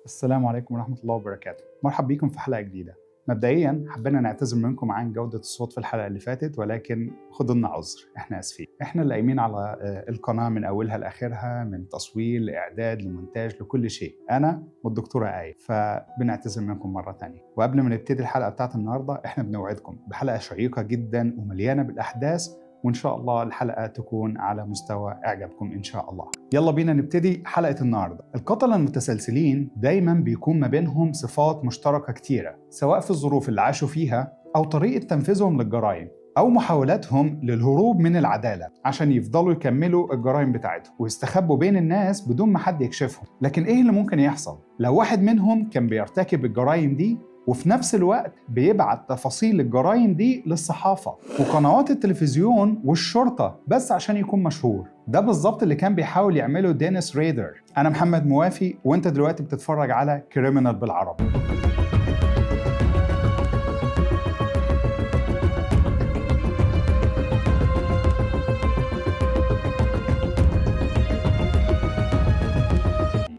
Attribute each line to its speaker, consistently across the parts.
Speaker 1: السلام عليكم ورحمة الله وبركاته. مرحب بيكم في حلقة جديدة. مبدئيا حبينا نعتذر منكم عن جودة الصوت في الحلقة اللي فاتت، ولكن خدوا لنا عذر، احنا اسفين. احنا اللي قايمين على القناة من اولها لاخرها، من تصوير لاعداد لمونتاج لكل شيء، انا والدكتورة آية، فبنعتذر منكم مرة تانية. وقبل ما نبتدي الحلقة بتاعت النهاردة، احنا بنوعدكم بحلقة شيقة جدا ومليانة بالاحداث، وإن شاء الله الحلقة تكون على مستوى إعجابكم إن شاء الله. يلا بينا نبتدي حلقة النهاردة. القتلة المتسلسلين دايما بيكون ما بينهم صفات مشتركة كتيرة، سواء في الظروف اللي عاشوا فيها أو طريقة تنفيذهم للجرائم أو محاولاتهم للهروب من العدالة عشان يفضلوا يكملوا الجرائم بتاعتهم ويستخبوا بين الناس بدون ما حد يكشفهم. لكن إيه اللي ممكن يحصل لو واحد منهم كان بيرتكب الجرائم دي وفي نفس الوقت بيبعت تفاصيل الجرائم دي للصحافة وقنوات التلفزيون والشرطة بس عشان يكون مشهور؟ ده بالظبط اللي كان بيحاول يعمله دينيس ريدر. أنا محمد موافي، وانت دلوقتي بتتفرج على Criminal بالعربي.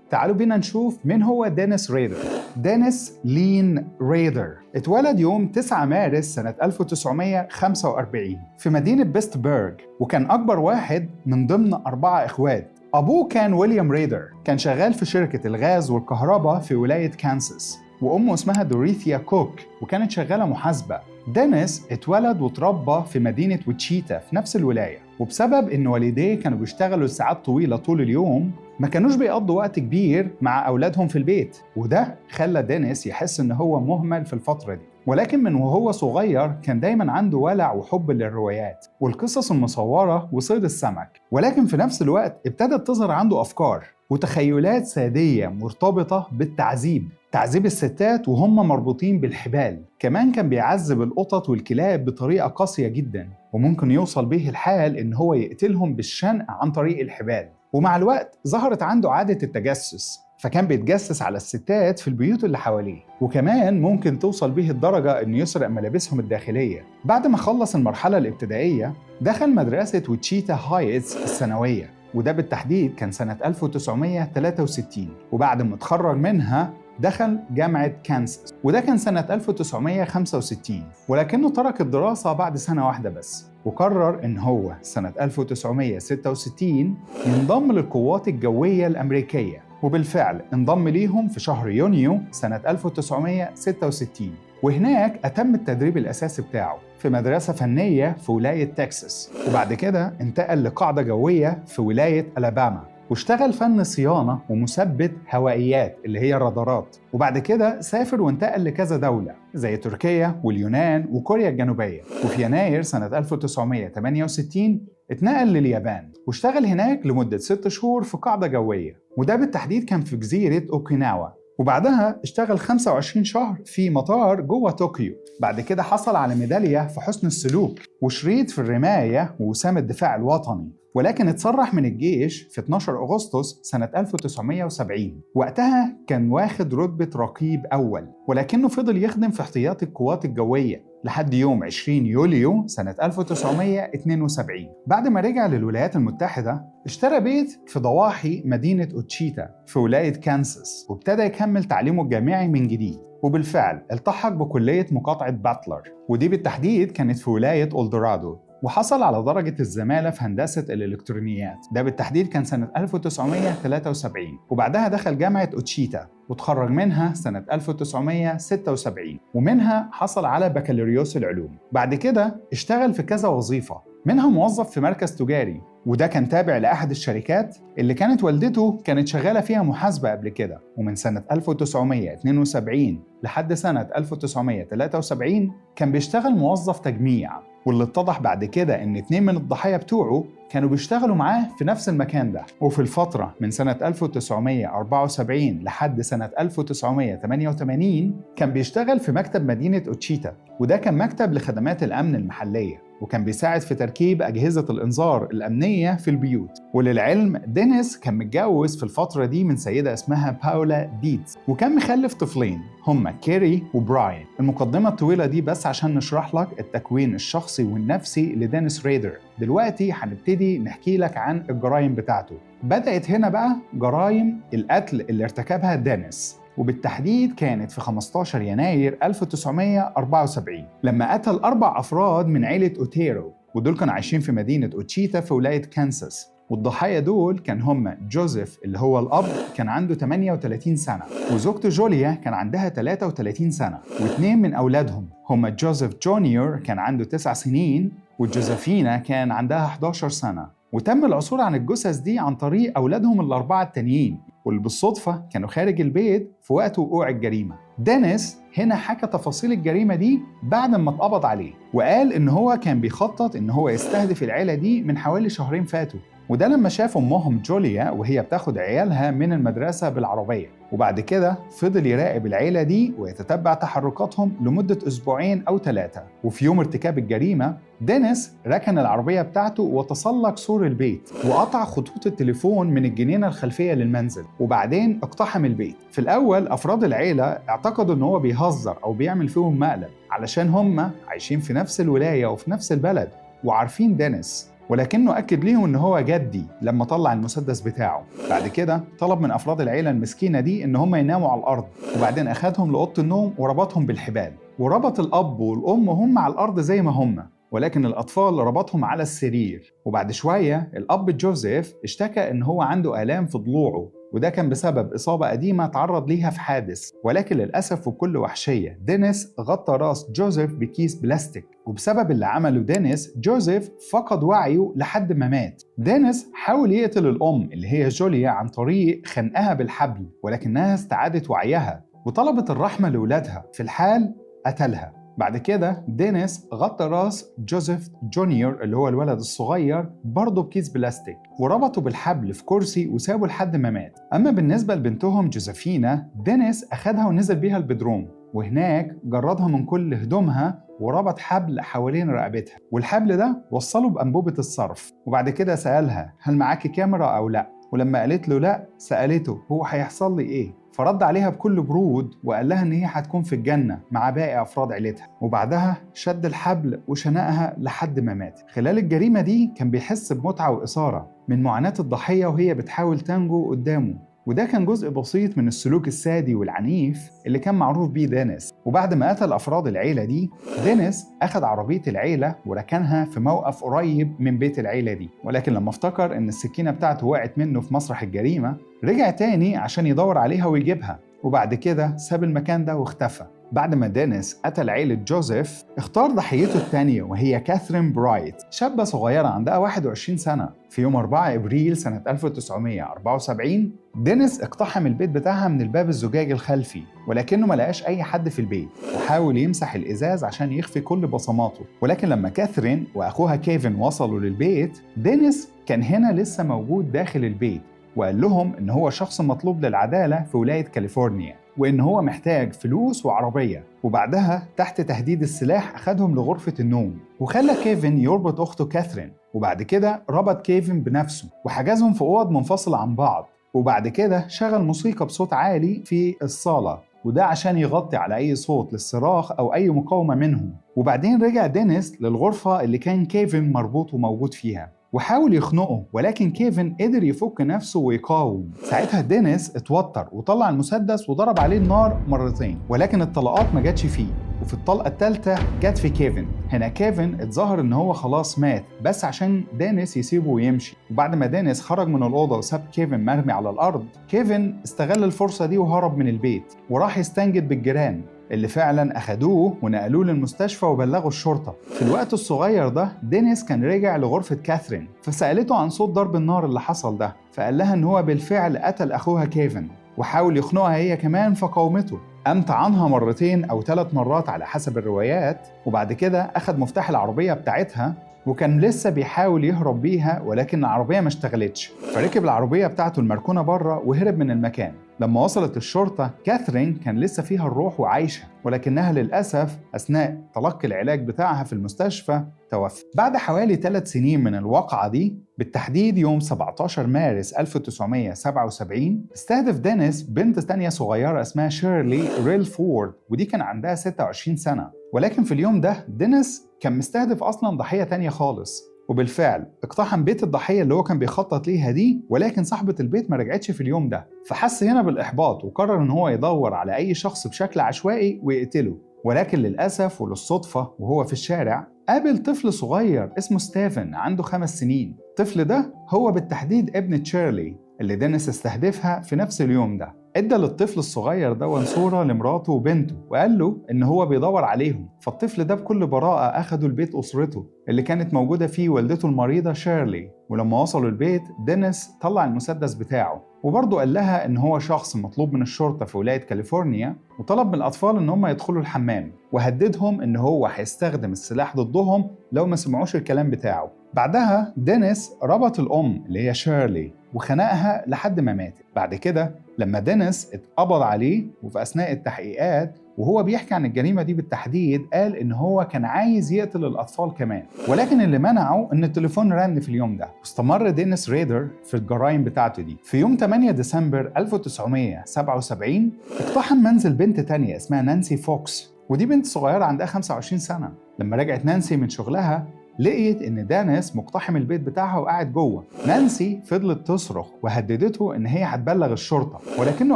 Speaker 1: تعالوا بينا نشوف مين هو دينيس ريدر. دينيس لين ريدر اتولد يوم 9 مارس سنة 1945 في مدينة بيتسبرغ، وكان أكبر واحد من ضمن 4 إخوات. أبوه كان ويليام ريدر، كان شغال في شركة الغاز والكهرباء في ولاية كانساس، وأمه اسمها دوريثيا كوك وكانت شغالة محاسبة. دينيس اتولد وتربى في مدينة ويتشيتا في نفس الولاية، وبسبب إن والديه كانوا بيشتغلوا ساعات طويلة طول اليوم ما كانوش بيقضوا وقت كبير مع أولادهم في البيت، وده خلى دينيس يحس إن هو مهمل في الفترة دي. ولكن من وهو صغير كان دايما عنده ولع وحب للروايات والقصص المصورة وصيد السمك، ولكن في نفس الوقت ابتدت تظهر عنده أفكار وتخيلات سادية مرتبطة بالتعذيب، تعذيب الستات وهم مربوطين بالحبال. كمان كان بيعذب القطط والكلاب بطريقة قاسية جدا، وممكن يوصل به الحال إن هو يقتلهم بالشنق عن طريق الحبال. ومع الوقت ظهرت عنده عادة التجسس، فكان بيتجسس على الستات في البيوت اللي حواليه، وكمان ممكن توصل به الدرجة إنه يسرق ملابسهم الداخلية. بعد ما خلص المرحلة الابتدائية دخل مدرسة ويتشيتا هايتس الثانوية، وده بالتحديد كان سنة 1963، وبعد ما اتخرج منها دخل جامعة كانساس، وده كان سنة 1965، ولكنه ترك الدراسة بعد سنة واحدة بس، وقرر إن هو سنة 1966 ينضم للقوات الجوية الأمريكية، وبالفعل انضم ليهم في شهر يونيو سنة 1966، وهناك أتم التدريب الأساسي بتاعه في مدرسة فنية في ولاية تكساس، وبعد كده انتقل لقاعدة جوية في ولاية ألاباما، واشتغل فن صيانة ومثبت هوائيات اللي هي الرادارات، وبعد كده سافر وانتقل لكذا دولة زي تركيا واليونان وكوريا الجنوبية. وفي يناير سنة 1968 اتنقل لليابان واشتغل هناك لمدة 6 شهور في قاعدة جوية، وده بالتحديد كان في جزيرة أوكيناوا، وبعدها اشتغل 25 شهر في مطار جوه طوكيو. بعد كده حصل على ميدالية في حسن السلوك وشريط في الرماية ووسام الدفاع الوطني، ولكن اتسرح من الجيش في 12 أغسطس سنة 1970. وقتها كان واخد رتبة رقيب أول، ولكنه فضل يخدم في احتياط القوات الجوية لحد يوم 20 يوليو سنة 1972. بعد ما رجع للولايات المتحدة اشترى بيت في ضواحي مدينة أوتشيتا في ولاية كانساس، وابتدى يكمل تعليمه الجامعي من جديد، وبالفعل التحق بكلية مقاطعة باتلر، ودي بالتحديد كانت في ولاية أولدورادو، وحصل على درجة الزمالة في هندسة الإلكترونيات، ده بالتحديد كان سنة 1973. وبعدها دخل جامعة أوتشيتا وتخرج منها سنة 1976، ومنها حصل على بكالوريوس العلوم. بعد كده اشتغل في كذا وظيفة، منها موظف في مركز تجاري، وده كان تابع لأحد الشركات اللي كانت والدته كانت شغالة فيها محاسبة قبل كده. ومن سنة 1972 لحد سنة 1973 كان بيشتغل موظف تجميع، واللي اتضح بعد كده إن 2 من الضحايا بتوعه كانوا بيشتغلوا معاه في نفس المكان ده. وفي الفترة من سنة 1974 لحد سنة 1988 كان بيشتغل في مكتب مدينة أوتشيتا، وده كان مكتب لخدمات الأمن المحلية، وكان بيساعد في تركيب أجهزة الإنذار الأمنية في البيوت. وللعلم دينيس كان متجوز في الفترة دي من سيدة اسمها باولا ديتز، وكان مخلف طفلين هما كيري وبراين. المقدمة الطويلة دي بس عشان نشرح لك التكوين الشخصي والنفسي لدينيس ريدر. دلوقتي هنبتدي نحكي لك عن الجرائم بتاعته. بدأت هنا بقى جرائم القتل اللي ارتكبها دينيس. وبالتحديد كانت في 15 يناير 1974 لما قتل 4 أفراد من عيلة أوتيرو، ودول كانوا عايشين في مدينة أوتشيتا في ولاية كانساس. والضحايا دول كان هم جوزيف اللي هو الأب كان عنده 38 سنة، وزوجته جوليا كان عندها 33 سنة، واثنين من أولادهم هم جوزيف جونيور كان عنده 9 سنين، وجوزيفينا كان عندها 11 سنة. وتم العثور عن الجثث دي عن طريق أولادهم الأربعة التانيين، واللي بالصدفة كانوا خارج البيت في وقت وقوع الجريمة. دينيس هنا حكى تفاصيل الجريمة دي بعد ما اتقبض عليه، وقال إن هو كان بيخطط إن هو يستهدف العيلة دي من حوالي شهرين فاتوا، وده لما شاف أمهم جوليا وهي بتاخد عيالها من المدرسة بالعربية. وبعد كده فضل يراقب العيلة دي ويتتبع تحركاتهم لمدة أسبوعين أو 3. وفي يوم ارتكاب الجريمة دينيس ركن العربية بتاعته وتسلق سور البيت وقطع خطوط التليفون من الجنينة الخلفية للمنزل، وبعدين اقتحم البيت. في الأول أفراد العيلة اعتقدوا إن هو بيهزر أو بيعمل فيهم مقلب علشان هم عايشين في نفس الولاية وفي نفس البلد وعارفين دينيس، ولكنه أكد ليهم إن هو جدي لما طلع المسدس بتاعه. بعد كده طلب من أفراد العيلة المسكينة دي إن هم يناموا على الأرض، وبعدين أخدهم لأوضة النوم وربطهم بالحبال، وربط الأب والأم هم على الأرض زي ما هم، ولكن الأطفال ربطهم على السرير. وبعد شوية الأب جوزيف اشتكى إن هو عنده آلام في ضلوعه، وده كان بسبب إصابة قديمة تعرض ليها في حادث، ولكن للأسف وبكل وحشية دينيس غطى راس جوزيف بكيس بلاستيك، وبسبب اللي عمله دينيس جوزيف فقد وعيه لحد ما مات. دينيس حاول يقتل الأم اللي هي جوليا عن طريق خنقها بالحبل، ولكنها استعادت وعيها وطلبت الرحمة لولادها، في الحال قتلها. بعد كده دينيس غطى راس جوزيف جونيور اللي هو الولد الصغير برضه بكيس بلاستيك وربطه بالحبل في كرسي وسابه لحد ما مات. أما بالنسبة لبنتهم جوزيفينا، دينيس أخدها ونزل بيها البدروم، وهناك جردها من كل هدومها وربط حبل حوالين رقبتها، والحبل ده وصله بأنبوبة الصرف. وبعد كده سألها هل معاكي كاميرا أو لأ، ولما قالت له لأ سألته هو هيحصل لي إيه، فرد عليها بكل برود وقال لها إن هي هتكون في الجنة مع باقي أفراد عيلتها. وبعدها شد الحبل وشنقها لحد ما مات. خلال الجريمة دي كان بيحس بمتعة وإثارة من معاناة الضحية وهي بتحاول تنجو قدامه، وده كان جزء بسيط من السلوك السادي والعنيف اللي كان معروف بيه دينيس. وبعد ما قتل أفراد العيلة دي، دينيس أخذ عربية العيلة وركنها في موقف قريب من بيت العيلة دي، ولكن لما افتكر إن السكينة بتاعته وقعت منه في مسرح الجريمة رجع تاني عشان يدور عليها ويجيبها، وبعد كده ساب المكان ده واختفى. بعد ما دينيس قتل عيلة جوزيف اختار ضحيته الثانية وهي كاثرين برايت، شابة صغيرة عندها 21 سنة. في يوم 4 إبريل سنة 1974 دينيس اقتحم البيت بتاعها من الباب الزجاجي الخلفي، ولكنه ما لقاش أي حد في البيت، وحاول يمسح الإزاز عشان يخفي كل بصماته. ولكن لما كاثرين وأخوها كيفن وصلوا للبيت، دينيس كان هنا لسه موجود داخل البيت، وقال لهم إن هو شخص مطلوب للعدالة في ولاية كاليفورنيا، وإن هو محتاج فلوس وعربية. وبعدها تحت تهديد السلاح أخدهم لغرفة النوم وخلى كيفن يربط أخته كاثرين، وبعد كده ربط كيفن بنفسه وحجزهم في أوض منفصلة عن بعض. وبعد كده شغل موسيقى بصوت عالي في الصالة، وده عشان يغطي على أي صوت للصراخ أو أي مقاومة منهم. وبعدين رجع دينيس للغرفة اللي كان كيفن مربوط وموجود فيها وحاول يخنقه، ولكن كيفن قدر يفك نفسه ويقاوم. ساعتها دينيس اتوتر وطلع المسدس وضرب عليه النار مرتين، ولكن الطلقات ما جاتش فيه، وفي الطلقة الثالثة جت في كيفن. هنا كيفن اتظاهر ان هو خلاص مات بس عشان دينيس يسيبه ويمشي. وبعد ما دينيس خرج من الأوضة وساب كيفن مرمي على الأرض، كيفن استغل الفرصة دي وهرب من البيت وراح يستنجد بالجيران اللي فعلا أخدوه ونقلوه للمستشفى وبلغوا الشرطة. في الوقت الصغير ده دينيس كان رجع لغرفة كاثرين، فسألته عن صوت ضرب النار اللي حصل ده، فقال لها إن هو بالفعل قتل أخوها كيفن وحاول يخنقها هي كمان فقاومته، قام طعنها مرتين أو 3 مرات على حسب الروايات. وبعد كده أخد مفتاح العربية بتاعتها وكان لسه بيحاول يهرب بيها، ولكن العربية ما اشتغلتش، فركب العربية بتاعته المركونة بره وهرب من المكان. لما وصلت الشرطة كاثرين كان لسه فيها الروح وعايشة، ولكنها للأسف أثناء تلقي العلاج بتاعها في المستشفى توفت. بعد حوالي 3 سنين من الواقعة دي، بالتحديد يوم 17 مارس 1977، استهدف دينيس بنت تانية صغيرة اسمها شيرلي ريلفورد، ودي كان عندها 26 سنة. ولكن في اليوم ده دينيس كان مستهدف أصلا ضحية تانية خالص، وبالفعل اقتحم بيت الضحية اللي هو كان بيخطط ليها دي، ولكن صاحبة البيت ما رجعتش في اليوم ده، فحس هنا بالإحباط وقرر إن هو يدور على أي شخص بشكل عشوائي ويقتله. ولكن للأسف وللصدفة وهو في الشارع قابل طفل صغير اسمه ستيفن عنده 5 سنين. الطفل ده هو بالتحديد ابن تشيرلي اللي دينيس استهدفها في نفس اليوم ده. ادى للطفل الصغير ده صورة لمراته وبنته وقال له ان هو بيدور عليهم. فالطفل ده بكل براءة اخده البيت اسرته اللي كانت موجودة فيه والدته المريضة شيرلي. ولما وصلوا البيت دينيس طلع المسدس بتاعه وبرضه قال لها ان هو شخص مطلوب من الشرطة في ولاية كاليفورنيا، وطلب من الأطفال ان هم يدخلوا الحمام، وهددهم ان هو هيستخدم السلاح ضدهم لو ما سمعوش الكلام بتاعه. بعدها دينيس ربط الأم اللي هي شيرلي وخنقها لحد ما ماتت. بعد كده لما دينيس اتقبض عليه وفي أثناء التحقيقات وهو بيحكي عن الجريمة دي بالتحديد قال إن هو كان عايز يقتل الأطفال كمان، ولكن اللي منعه إن التليفون رن في اليوم ده. واستمر دينيس ريدر في الجرائم بتاعته دي. في يوم 8 ديسمبر 1977 اقتحم منزل بنت تانية اسمها نانسي فوكس، ودي بنت صغيرة عندها 25 سنة. لما رجعت نانسي من شغلها لقيت إن دانيس مقتحم البيت بتاعها وقاعد جوه. نانسي فضلت تصرخ وهددته إن هي هتبلغ الشرطة، ولكنه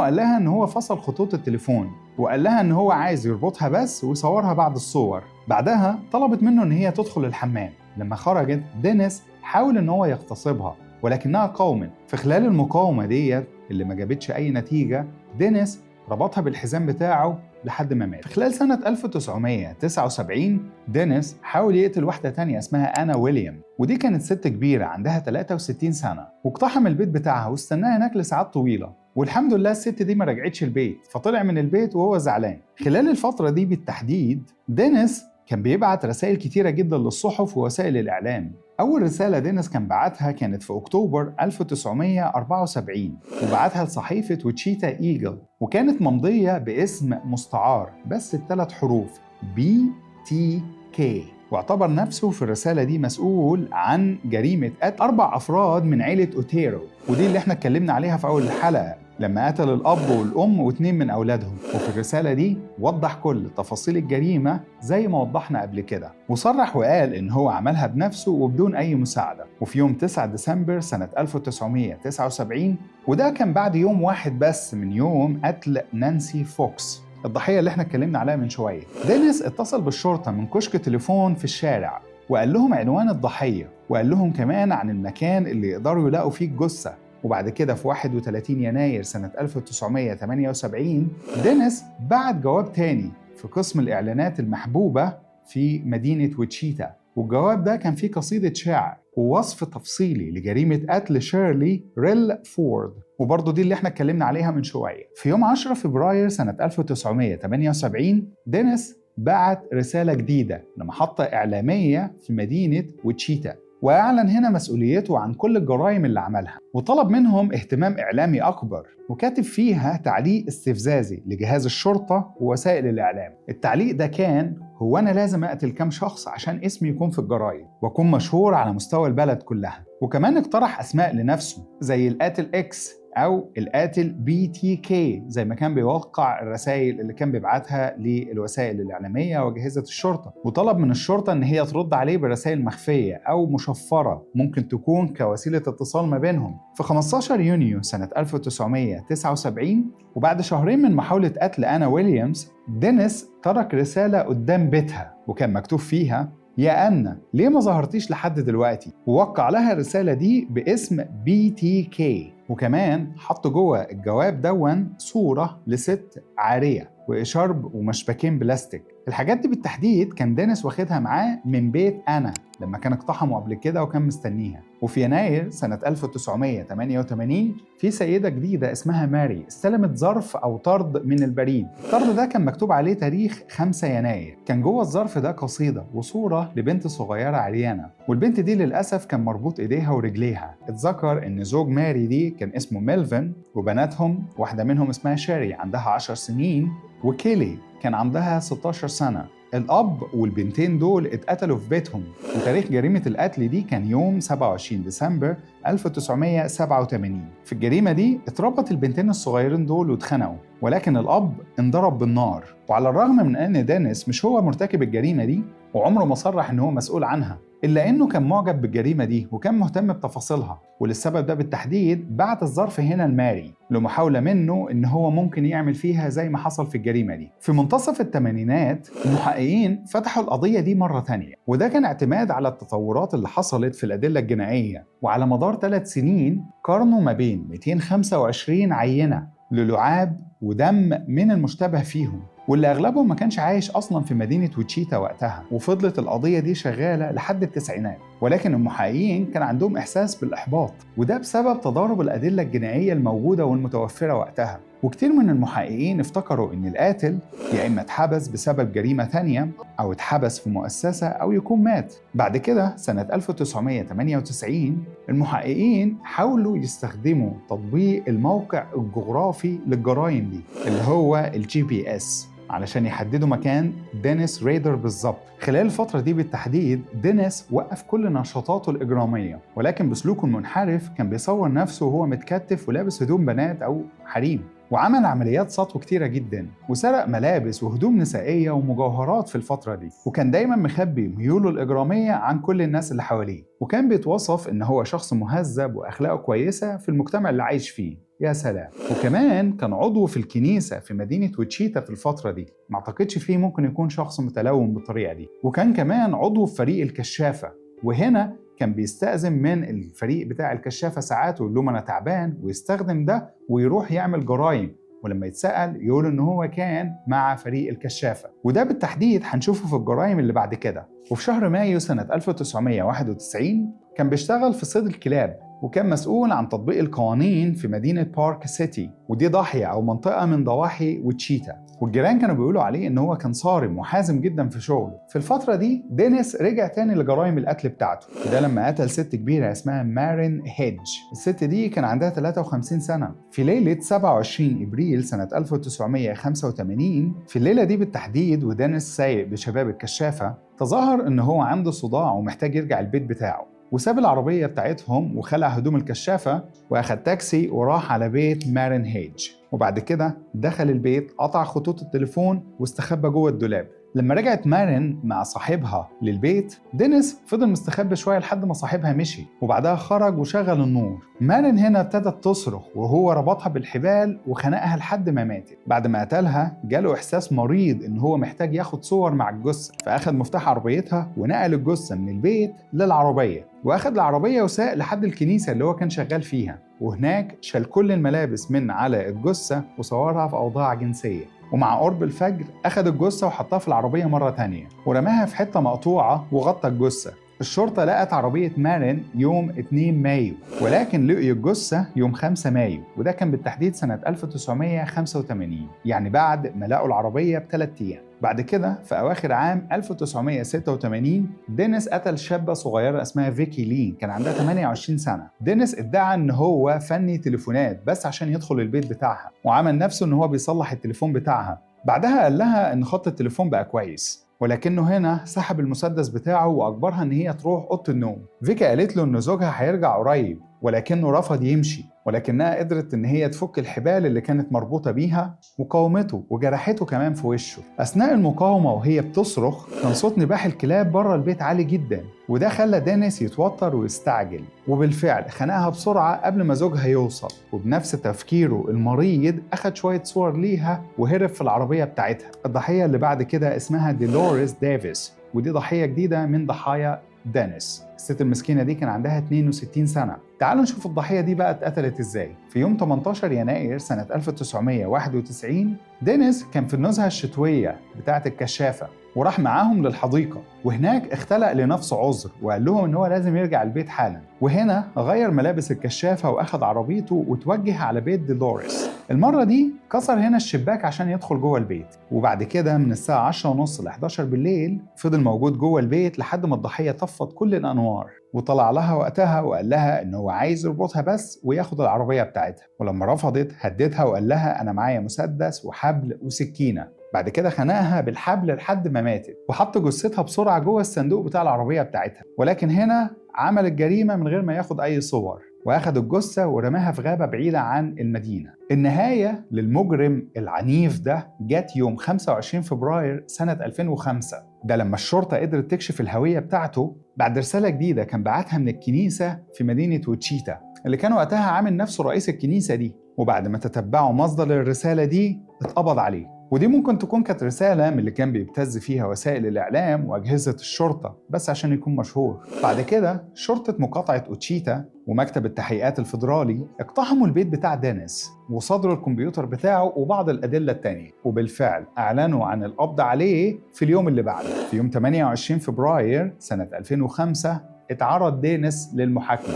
Speaker 1: قال لها إن هو فصل خطوط التليفون، وقال لها إن هو عايز يربطها بس ويصورها بعد الصور. بعدها طلبت منه إن هي تدخل الحمام. لما خرجت دينيس حاول إن هو يغتصبها، ولكنها قاومت. في خلال المقاومة ديت اللي ما جابتش أي نتيجة، دينيس ربطها بالحزام بتاعه لحد ما مات. في خلال سنة 1979 دينيس حاول يقتل واحدة تانية اسمها أنا ويليام، ودي كانت ست كبيرة عندها 63 سنة، واقتحم البيت بتاعها واستناها هناك لساعات طويلة، والحمد لله الست دي ما رجعتش البيت، فطلع من البيت وهو زعلان. خلال الفترة دي بالتحديد دينيس كان بيبعت رسائل كتيرة جدا للصحف ووسائل الإعلام. أول رسالة دينيس كان بعتها كانت في أكتوبر 1974، وبعتها لصحيفة ويتشيتا إيجل، وكانت ممضية باسم مستعار بس ب3 حروف BTK، واعتبر نفسه في الرسالة دي مسؤول عن جريمة قتل 4 أفراد من عيلة أوتيرو، ودي اللي احنا اتكلمنا عليها في أول الحلقة لما قتل الأب والأم و2 من أولادهم. وفي الرسالة دي وضح كل تفاصيل الجريمة زي ما وضحنا قبل كده، وصرح وقال إن هو عملها بنفسه وبدون أي مساعدة. وفي يوم 9 ديسمبر سنة 1979، وده كان بعد يوم واحد بس من يوم قتل نانسي فوكس الضحية اللي احنا اتكلمنا عليها من شوية، دينيس اتصل بالشرطة من كشك تليفون في الشارع وقال لهم عنوان الضحية، وقال لهم كمان عن المكان اللي يقدروا يلاقوا فيه الجثة. وبعد كده في 31 يناير سنة 1978 دينيس بعت جواب تاني في قسم الإعلانات المحبوبة في مدينة ويتشيتا، والجواب ده كان فيه قصيدة شعر ووصف تفصيلي لجريمة قتل شيرلي ريل فورد، وبرضه دي اللي احنا اتكلمنا عليها من شوية. في يوم 10 فبراير سنة 1978 دينيس بعت رسالة جديدة لمحطة إعلامية في مدينة ويتشيتا، وأعلن هنا مسؤوليته عن كل الجرائم اللي عملها، وطلب منهم اهتمام إعلامي أكبر، وكاتب فيها تعليق استفزازي لجهاز الشرطة ووسائل الإعلام. التعليق ده كان: هو أنا لازم أقتل كام شخص عشان اسمي يكون في الجرايد وأكون مشهور على مستوى البلد كلها؟ وكمان اقترح أسماء لنفسه زي القاتل X أو القاتل BTK، زي ما كان بيوقع الرسائل اللي كان بيبعتها للوسائل الإعلامية وأجهزة الشرطة. وطلب من الشرطة إن هي ترد عليه برسائل مخفية أو مشفرة ممكن تكون كوسيلة اتصال ما بينهم. في 15 يونيو سنة 1979، وبعد شهرين من محاولة قتل أنا ويليامز، دينيس ترك رسالة قدام بيتها وكان مكتوب فيها: يا أنا ليه ما ظهرتيش لحد دلوقتي؟ ووقع لها الرسالة دي باسم BTK، وكمان حط جوه الجواب دون صورة لست عارية وإشارب ومشبكين بلاستيك. الحاجات دي بالتحديد كان دينيس واخدها معاه من بيت أنا لما كان اقتحمه قبل كده وكان مستنيها. وفي يناير سنة 1988 في سيدة جديدة اسمها ماري استلمت ظرف أو طرد من البريد. الطرد ده كان مكتوب عليه تاريخ 5 يناير. كان جوه الظرف ده قصيدة وصورة لبنت صغيرة عريانة، والبنت دي للأسف كان مربوط إيديها ورجليها. اتذكر إن زوج ماري دي كان اسمه ميلفن، وبناتهم واحدة منهم اسمها شيري عندها 10 سنين، وكيلي كان عندها 16 سنة. الأب والبنتين دول اتقتلوا في بيتهم، وتاريخ جريمة القتل دي كان يوم 27 ديسمبر 1987. في الجريمة دي اتربط البنتين الصغيرين دول واتخنقوا، ولكن الأب انضرب بالنار. وعلى الرغم من أن دينيس مش هو مرتكب الجريمة دي وعمره ما صرح إن هو مسؤول عنها، إلا إنه كان معجب بالجريمة دي وكان مهتم بتفاصيلها، وللسبب ده بالتحديد بعت الظرف هنا لماري لمحاولة منه إن هو ممكن يعمل فيها زي ما حصل في الجريمة دي. في منتصف الثمانينات المحققين فتحوا القضية دي مرة تانية، وده كان اعتماد على التطورات اللي حصلت في الأدلة الجنائية. وعلى مدار 3 سنين قارنوا ما بين 225 عينة للعاب ودم من المشتبه فيهم، واللي أغلبهم ما كانش عايش أصلا في مدينة ويتشيتا وقتها. وفضلت القضية دي شغالة لحد التسعينات، ولكن المحققين كان عندهم إحساس بالإحباط، وده بسبب تضارب الأدلة الجنائية الموجودة والمتوفرة وقتها. وكتير من المحققين افتكروا إن القاتل يا إما اتحبس بسبب جريمة تانية، أو اتحبس في مؤسسة، أو يكون مات. بعد كده سنة 1998 المحققين حاولوا يستخدموا تطبيق الموقع الجغرافي للجرائم دي اللي هو ال GPS علشان يحددوا مكان دينيس ريدر بالظبط. خلال الفترة دي بالتحديد دينيس وقف كل نشاطاته الإجرامية، ولكن بسلوكه المنحرف كان بيصور نفسه وهو متكتف ولابس هدوم بنات أو حريم، وعمل عمليات سطو كتيرة جدا، وسرق ملابس وهدوم نسائية ومجوهرات في الفترة دي، وكان دايما مخبي ميوله الإجرامية عن كل الناس اللي حواليه. وكان بيتوصف إن هو شخص مهذب وأخلاقه كويسة في المجتمع اللي عايش فيه. يا سلام. وكمان كان عضو في الكنيسة في مدينة ويتشيتا في الفترة دي، ما اعتقدش فيه ممكن يكون شخص متلون بالطريقة دي. وكان كمان عضو في فريق الكشافة، وهنا كان بيستأذن من الفريق بتاع الكشافة ساعات ويقول لهم أنا تعبان، ويستخدم ده ويروح يعمل جرائم، ولما يتسأل يقول إن هو كان مع فريق الكشافة. وده بالتحديد هنشوفه في الجرائم اللي بعد كده. وفي شهر مايو سنة 1991 كان بيشتغل في صيد الكلاب، وكان مسؤول عن تطبيق القوانين في مدينة بارك سيتي، ودي ضاحية أو منطقة من ضواحي ويتشيتا. والجيران كانوا بيقولوا عليه إن هو كان صارم وحازم جدا في شغله. في الفترة دي دينيس رجع تاني لجرائم القتل بتاعته، وده لما قتل ست كبيرة اسمها مارين هيدج. الست دي كان عندها 53 سنة. في ليلة 27 إبريل سنة 1985، في الليلة دي بالتحديد ودينيس سايق بشباب الكشافة، تظاهر إن هو عنده صداع ومحتاج يرجع البيت بتاعه، وساب العربية بتاعتهم وخلع هدوم الكشافة وأخد تاكسي وراح على بيت مارين هيج. وبعد كده دخل البيت، قطع خطوط التليفون واستخبى جوه الدولاب. لما رجعت مارين مع صاحبها للبيت، دينيس فضل مستخبي شوية لحد ما صاحبها مشي، وبعدها خرج وشغل النور. مارين هنا ابتدت تصرخ وهو ربطها بالحبال وخنقها لحد ما ماتت. بعد ما قتلها جاله إحساس مريض إن هو محتاج ياخد صور مع الجثة، فأخد مفتاح عربيتها ونقل الجثة من البيت للعربية، وأخد العربية وساق لحد الكنيسة اللي هو كان شغال فيها، وهناك شال كل الملابس من على الجثة وصورها في أوضاع جنسية. ومع قرب الفجر أخد الجثة وحطها في العربية مرة تانية ورماها في حتة مقطوعة وغطى الجثة. الشرطة لقت عربية مارين يوم 2 مايو، ولكن لقي الجثة يوم 5 مايو، وده كان بالتحديد سنة 1985، يعني بعد ما لقوا العربية ب3 أيام. بعد كده في أواخر عام 1986 دينيس قتل شابة صغيرة اسمها فيكي لين، كان عندها 28 سنة. دينيس ادعى إن هو فني تليفونات بس عشان يدخل البيت بتاعها، وعمل نفسه إن هو بيصلح التليفون بتاعها. بعدها قال لها إن خط التليفون بقى كويس، ولكنه هنا سحب المسدس بتاعه وأجبرها إن هي تروح أوضة النوم. فيكي قالت له إن زوجها هيرجع قريب، ولكنه رفض يمشي، ولكنها قدرت إن هي تفك الحبال اللي كانت مربوطة بيها وقاومته وجرحته كمان في وشه. أثناء المقاومة وهي بتصرخ كان صوت نباح الكلاب بره البيت عالي جدا، وده خلى دينيس يتوتر ويستعجل، وبالفعل خنقها بسرعة قبل ما زوجها يوصل. وبنفس تفكيره المريض أخد شوية صور ليها وهرب في العربية بتاعتها. الضحية اللي بعد كده اسمها ديلوريس ديفيس، ودي ضحية جديدة من ضحايا دينيس. الست المسكينة دي كان عندها 62 سنة. تعالوا نشوف الضحية دي بقى اتقتلت ازاي. في يوم 18 يناير سنة 1991 دينيس كان في النزهة الشتوية بتاعة الكشافة، وراح معاهم للحديقة، وهناك اختلق لنفسه عذر وقال لهم ان هو لازم يرجع البيت حالا. وهنا غير ملابس الكشافة واخد عربيته وتوجه على بيت ديلوريس. المرة دي كسر هنا الشباك عشان يدخل جوه البيت، وبعد كده من الساعة 10:30 ل 11 بالليل فضل موجود جوه البيت لحد ما الضحية طفت كل الأنوار، وطلع لها وقتها وقال لها إن هو عايز يربطها بس وياخد العربية بتاعتها. ولما رفضت هددها وقال لها أنا معايا مسدس وحبل وسكينة. بعد كده خنقها بالحبل لحد ما ماتت، وحط جثتها بسرعة جوه الصندوق بتاع العربية بتاعتها. ولكن هنا عمل الجريمة من غير ما ياخد أي صور، واخد الجثة ورماها في غابة بعيدة عن المدينة. النهاية للمجرم العنيف ده جت يوم 25 فبراير سنة 2005، ده لما الشرطة قدرت تكشف الهوية بتاعته بعد رسالة جديدة كان بعتها من الكنيسة في مدينة ويتشيتا اللي كان وقتها عامل نفسه رئيس الكنيسة دي. وبعد ما تتبعوا مصدر الرسالة دي اتقبض عليه. ودي ممكن تكون كانت رسالة من اللي كان بيبتز فيها وسائل الإعلام وأجهزة الشرطة بس عشان يكون مشهور. بعد كده شرطة مقاطعة أوتشيتا ومكتب التحقيقات الفيدرالي اقتحموا البيت بتاع دينيس وصادروا الكمبيوتر بتاعه وبعض الأدلة التانية، وبالفعل أعلنوا عن القبض عليه في اليوم اللي بعده. في يوم 28 فبراير سنة 2005 اتعرض دينيس للمحاكمة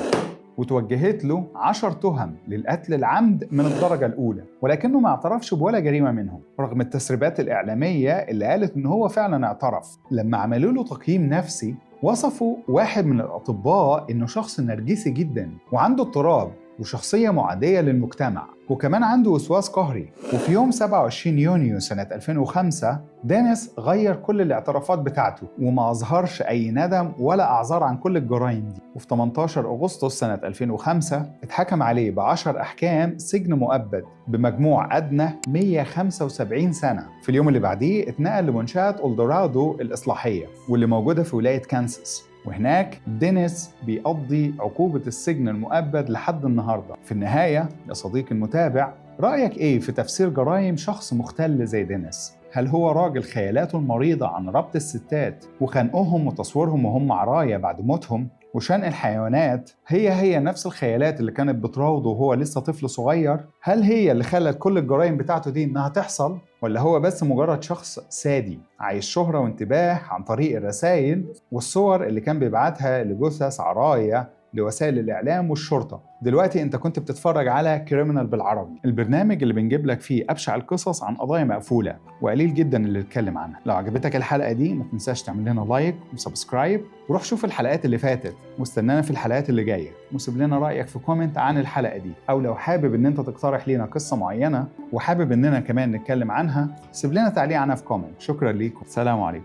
Speaker 1: وتوجهت له 10 تهم للقتل العمد من الدرجة الأولى، ولكنه ما اعترفش بولا جريمة منهم رغم التسريبات الإعلامية اللي قالت إن هو فعلا اعترف. لما عملوا له تقييم نفسي وصفوا واحد من الأطباء إنه شخص نرجسي جدا وعنده اضطراب وشخصية معادية للمجتمع، وكمان عنده وسواس قهري. وفي يوم 27 يونيو سنة 2005 دينيس غير كل الاعترافات بتاعته وما أظهرش أي ندم ولا أعذار عن كل الجرائم دي. وفي 18 أغسطس سنة 2005 اتحكم عليه ب10 أحكام سجن مؤبد بمجموع أدنى 175 سنة. في اليوم اللي بعديه اتنقل لمنشأة أولدورادو الإصلاحية واللي موجودة في ولاية كانساس، وهناك دينيس بيقضي عقوبة السجن المؤبد لحد النهاردة. في النهاية يا صديقي المتابع، رأيك إيه في تفسير جرائم شخص مختل زي دينيس؟ هل هو راجل خيالاته المريضة عن ربط الستات وخنقهم وتصويرهم وهم عرايا بعد موتهم وشنق الحيوانات هي نفس الخيالات اللي كانت بتراوده وهو لسه طفل صغير؟ هل هي اللي خلت كل الجرائم بتاعته دي إنها تحصل؟ ولا هو بس مجرد شخص سادي عايز شهرة وانتباه عن طريق الرسائل والصور اللي كان بيبعتها لجثث عرايا لوسائل الإعلام والشرطة؟ دلوقتي أنت كنت بتتفرج على Criminal بالعربي، البرنامج اللي بنجيب لك فيه أبشع القصص عن قضايا مقفولة وقليل جدا اللي اتكلم عنها. لو عجبتك الحلقة دي ما تنساش تعمل لنا like و subscribe، وروح شوف الحلقات اللي فاتت واستنانا في الحلقات اللي جاية، وسيب لنا رأيك في comment عن الحلقة دي، أو لو حابب إن أنت تقترح لنا قصة معينة وحابب إننا كمان نتكلم عنها سيب لنا تعليق عنها في comment. شكرا ليكم، سلام عليكم.